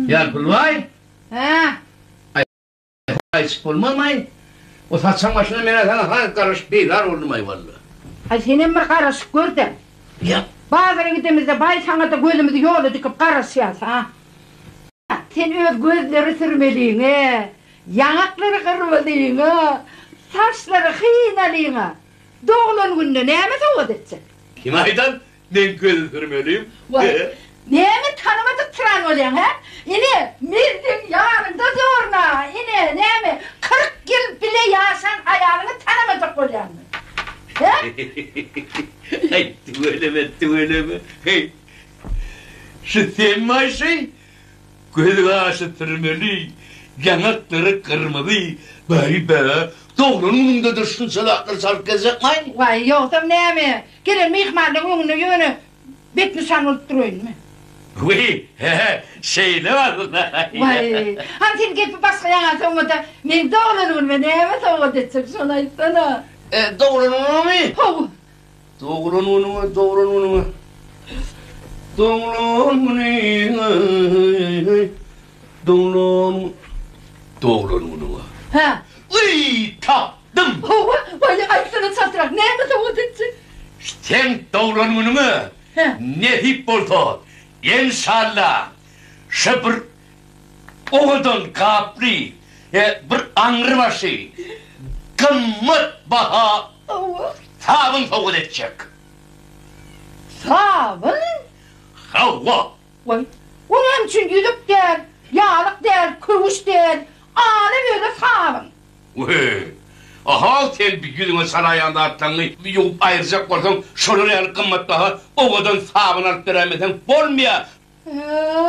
Ýalpylbaý! Hä? Aý, aýçyp bolmazmaý? O saçaň başynda men-ä saňa has garaşyp bizar boldum-aý walla. Aý, senem bir garaşyp gör-dä. Ýa. Bazara gidemizde baý saňa-da gözümizi ýola dikip garaşýas, a. Sen öz gözleri sürmeliňe, ýaňaklary gyrmalyňa, saçlary hynalyňa doglan günde näme sowgat etjek? Kim aýdan men gözi sürmeliyim? Waý, näme tanamadyk tyran bolýaň, hä? Ine, men seň ýanyňda zorna, ine, näme, 40 ýyl bile ýaşan aýalyňy tanamajak bolýaňmy? Hä? Aý, tüweleme, tüweleme, heý. Şu senmi-aý şy? Gözi-gaşy sürmeli, ýaňaklary gyrmyzy, baý-ba, doglan günüňde-de şunça zatlary çalyp gezjekmaý? Waý, ýogsam näme, gelen myhmanlaryň öňünde ýöne betnyşan bolup duraýynmy? Wiý, he-he, şeýle bolsun-a. Waý, hany sen gepi başga ýaňa soňa-da, meň doglan günüme näme sowgat etjek, şony aýtsana. E, doglan günüňemi? Hawa. Doglan günüňe, doglan günüňe. Doglan günüňe, doglan doglan günüňe. Hä. Wiý, tapdym! Hawa, waý, aýtsana çaltrak, näme sowgat etjek? Seň doglan günüňe, Hä. nesip bolsa, enşalla, şu bir owadan gaply, bir aňrybaşy gymmat baha sabyn sowgat etjek. Sabyn? Hawa. Waý, o näme üçin ýüzük däl, ýalyk däl, köwüş däl, ala-böle sabyn? Weý, a-how, sen bi ýüzüňe çalaýan zatlaryňy ýuwup aýyrjak bolsaň, şolar ýaly gymmatbaha owadan sabyn alyp beräýmeseň bolmaýar. Hä?